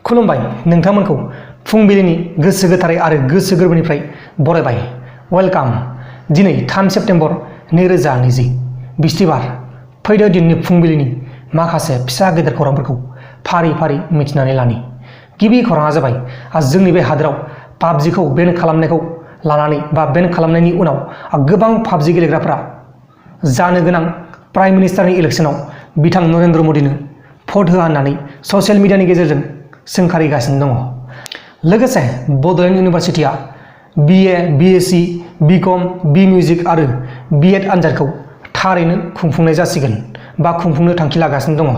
खुलुमबाय नोंथांमोनखौ फुंबिलिनि गोसो गोथारै आरो गोसो गोरबोनिफ्राय बरायबाय। वेलकाम। दिनै 3 सेप्तेम्बर 2020 बिस्तिबार। फैदो दिननि फुंबिलिनि माखासे फिसा गेदेर खौरांफोरखौ फारि फारि मिथिनानै लानि। गिबि खौराङा जाबाय जोंनि बे हादोराव पाबजिखौ बेन खालामनायखौ लानानै बा बेन खालामनायनि उनाव गोबां पाबजि गेलेग्राफोरा जानो गोनां प्राइम मिनिस्टारनि इलेक्शनाव बिथां नरेन्द्र मदिनो भट होआ होननानै ससियेल मिडियानि गेजेरजों सोंखारिगासिनो दङ। लोगोसे बड'लेण्ड इउनिभारसिटिया BA, BSc, BCom, B music आरो B.Ed आनजादखौ थारैनो खुंफुंनाय जासिगोन बा खुंफुंनो थांखि लागासिनो दङ।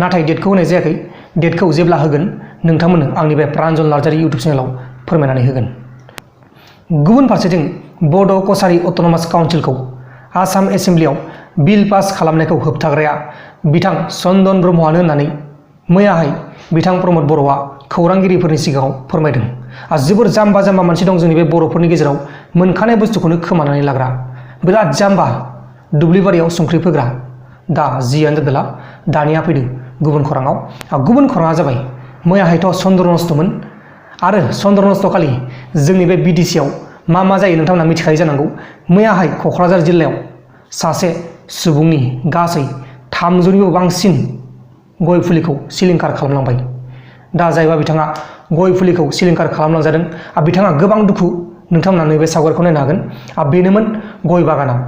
नाथाय डेटखौ होनाय जायाखै। डेटखौ जेब्ला होगोन नोंथांमोननो आंनि बे प्रान्जल नार्जारी इउटुब चेनेलाव फोरमायनानै होगोन। गुबुन फारसेथिं बड' Kachari autonomous काउन्सिलखौ Assam एसेम्ब्लियाव bill pass खालामनायखौ होबथाग्राया बिथां चन्दन ब्रह्मआनो होननानै मैयाहाय बिथां प्रमद बर'आ खौरांगिरिफोरनि सिगाङाव फोरमायदों। जोबोर जाम्बा जाम्बा मानसि दं जोंनि बे बर'फोरनि गेजेराव मोनखानाय बुस्थुखौनो खोमानानै लाग्रा बिराद जाम्बा दुब्लि बारियाव संख्रि फोग्रा। दा जियानो जादोला दानिया फैदो गुबुन खौराङाव। गुबुन खौराङा जाबाय मैयाहायथ' चन्द्रनस्तमोन आरो चन्द्रनस्तखालि जोंनि बे BTC आव मा जायो नोंथांमोना मिथिखायो जानांगौ। मैयाहाय क'क्राझार जिल्लायाव सासे सुबुंनि गासै 300निबो बांसिन गय फुलिखौ सिलिंखार खालामलांबाय। दा जायबा बिथाङा गय फुलिखौ सिलिंखार खालामलांजादों बिथाङा गोबां दुखु। नोंथांमोना नैबे सावगारिखौ नायनो हागोन। बेनोमोन गय बागानाव।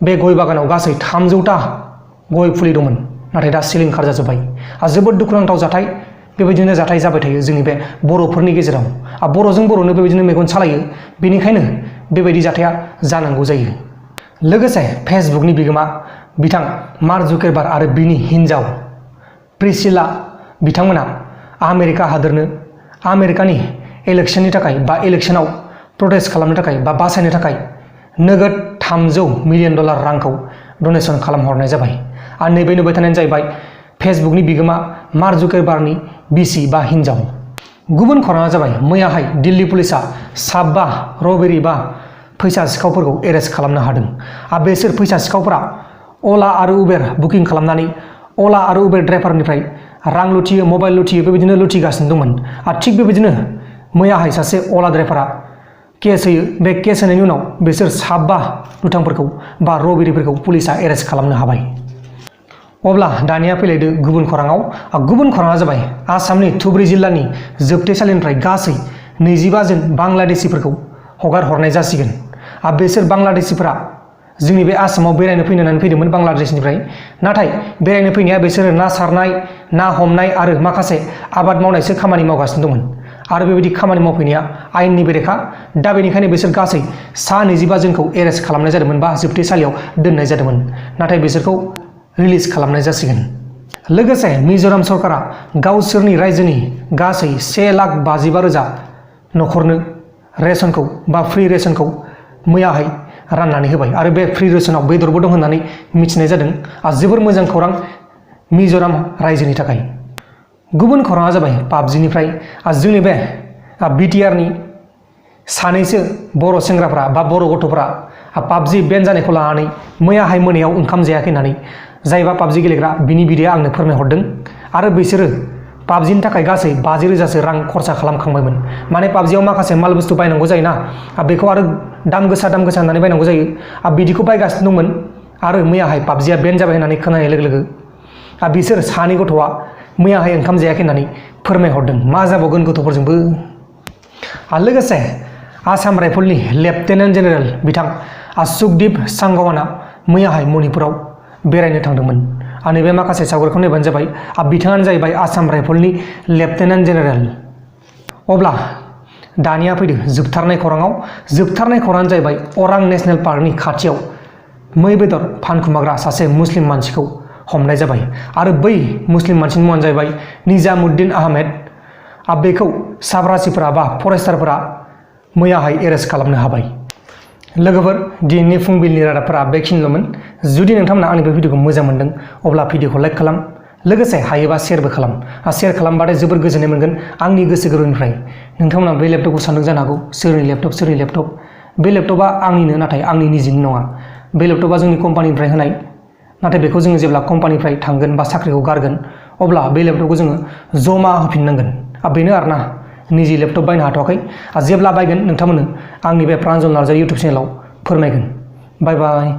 बे गय बागानाव गासै 300टा गय फुलि दंमोन, नाथाय दा सिलिंखार जाजोब्बाय। जोबोद दुखुनांथाव जाथाय। बेबायदिनो जाथाय जाबाय थायो जोंनि बे बर'फोरनि गेजेराव। बर'जों बर'नो बेबायदिनो मेगन सालायो, बेनिखायनो बेबायदि जाथाया जानांगौ जायो। लोगोसे फेसबुकनि बिगोमा बिथां मार्क जुकारबार्ग आरो बिनि हिन्जाव प्रिसिला बिथांमोना आमेरिका हादोरनो आमेरिकानि इलेक्शननि थाखाय बा इलेक्शनाव प्रटेस्ट खालामनो थाखाय बा बासायनो थाखाय नोगोद $300 मिलियन रांखौ डनेसन खालामहरनाय जाबाय। आरो नैबे नुबाय थानायानो जाहैबाय फेसबुकनि बिगोमा मार्क जुकारबार्गनि बिसि बा हिन्जाव। गुबुन खौराङा जाबाय मैयाहाय दिल्ली पुलिसा 7 रबेरि बा फैसा सिखावफोरखौ एरेस्ट खालामनो हादों। बेसोर फैसा सिखावफोरा अला आरो उबेर बुकिं खालामनानै अला आरो उबेर ड्राइभारनिफ्राय रां लुथियो, मबाइल लुथियो, बेबायदिनो लुथिगासिनो दंमोन। थिग बेबायदिनो मैयाहाय सासे अला ड्राइभारा केस होयो। बे केस होनायनि उनाव बिसोर 7 दुथांफोरखौ बा रबेरिफोरखौ पुलिसा एरेस्ट खालामनो हाबाय। अब्ला दानिया फैलायदो गुबुन खौराङाव। गुबुन खौराङा जाबाय आसामनि धुबरी जिल्लानि जोबथेसालिनिफ्राय गासै 25 जन बांलादेशिफोरखौ हगार हरनाय जासिगोन। बिसोर बांलादेशिफोरा जोंनि बे आसामाव बेरायनो फैनो होननानै फैदोंमोन बांलादेशनिफ्राय। नाथाय बेरायनो फैनाया बिसोरो ना सारनाय, ना हमनाय आरो माखासे आबाद मावनायसो खामानि मावगासिनो दंमोन। आरो बेबायदि खामानि मावफैनाया आयेननि बेरेखा। दा बेनिखायनो बिसोर गासै 25 जनखौ एरेस्ट खालामनाय जादोंमोन बा जोबथेसालियाव दोननाय जादोंमोन। नाथाय बिसोरखौ रिलिज खालामनाय जासिगोन। लोगोसे मिज'राम सरकारा गावसोरनि रायजोनि गासै 1,52,000 न'खरनो रेशनखौ बा फ्रि रेशनखौ मैयाहाय राननानै होबाय। आरो बे फ्रि रेशनाव बेदरबो दं होननानै मिथिनाय जादों। जोबोर मोजां खौरां मिज'राम रायजोनि थाखाय। गुबुन खौराङा जाबाय पाबजिनिफ्राय जोंनि बे BTRनि सानैसो बर' सेंग्राफ्रा बा बर' गथ'फ्रा पाबजि बेन जानायखौ लानानै मैयाहाय मोनायाव ओंखाम जायाखै होननानै जायबा पाबजि गेलेग्रा बिनि बिदाया आंनो फोरमायहरदों। आरो बिसोरो पाबजिनि थाखाय गासै 50,000सो रां खरसा खालामखांबायमोन। माने पाबजियाव माखासे माल बुस्थु बायनांगौ जायोना, बेखौ आरो दाम गोसा होननानै बायनांगौ जायो। बिदिखौ बायगासिनो दंमोन। आरो मैयाहाय पाबजिया बेन जाबाय होननानै खोनानाय लोगो लोगो बिसोर सानै गथ'आ मैयाहाय ओंखाम जायाखै होननानै फोरमायहरदों। मा जाबावगोन गथ'फोरजोंबो। लोगोसे आसाम राइफलनि लेफ्टेनेन्ट जेनेरेल बिथां सुखदीप सांगवाना मैयाहाय मणिपुराव बेरायनो थांदोंमोन। नैबे माखासे सावगारिखौ नायबानो जाबाय। बिथाङानो जाहैबाय आसाम राइफलनि लेफ्टेनेन्ट जेनेरेल। अब्ला दानिया फैदो जोबथारनाय खौराङाव। जोबथारनाय खौराङानो जाहैबाय अरां नेसनेल पार्कनि खाथियाव मै बेदर फानखुमाग्रा सासे मुस्लिम मानसिखौ हमनाय जाबाय। आरो बै मुस्लिम मानसिनि मुङानो जाहैबाय निजामुद्दिन आहमेद। बेखौ साब्रासिफोरा बा फरेस्टारफोरा मैयाहाय एरेस्ट खालामनो हाबाय। लोगोफोर, दिनैनि फुंबिलिनि रादाबफोरा बेखिनिल'मोन। जुदि नोंथांमोना आंनि बे भिडिअखौ मोजां मोनदों अब्ला भिडिअखौ लाइक खालाम। लोगोसे हायोबा शेयारबो खालाम। शेयार खालामबाथाय जोबोर गोजोननाय मोनगोन आंनि गोसो गोरबोनिफ्राय। नोंथांमोना बे लेपटपखौ सानदों जानो हागौ सोरनि लेपटप। बे लेपटपा आंनिनो, नाथाय आंनि निजिनि नङा। बे लेपटपा जोंनि कम्पानिनिफ्राय होनाय। नाथाय बेखौ जोङो जेब्ला कम्पानिनिफ्राय थांगोन बा साख्रिखौ गारगोन अब्ला बे लेपटपखौ जोङो जमा होफिननांगोन। बेनो आरोना निजे लेपटप बायनो हाथ'वाखै जेब्ला बायगोन नोंथांमोननो आंनि बे प्रान्जल नार्जारी इउटुब चेनेलाव फोरमायगोन बाय बाय।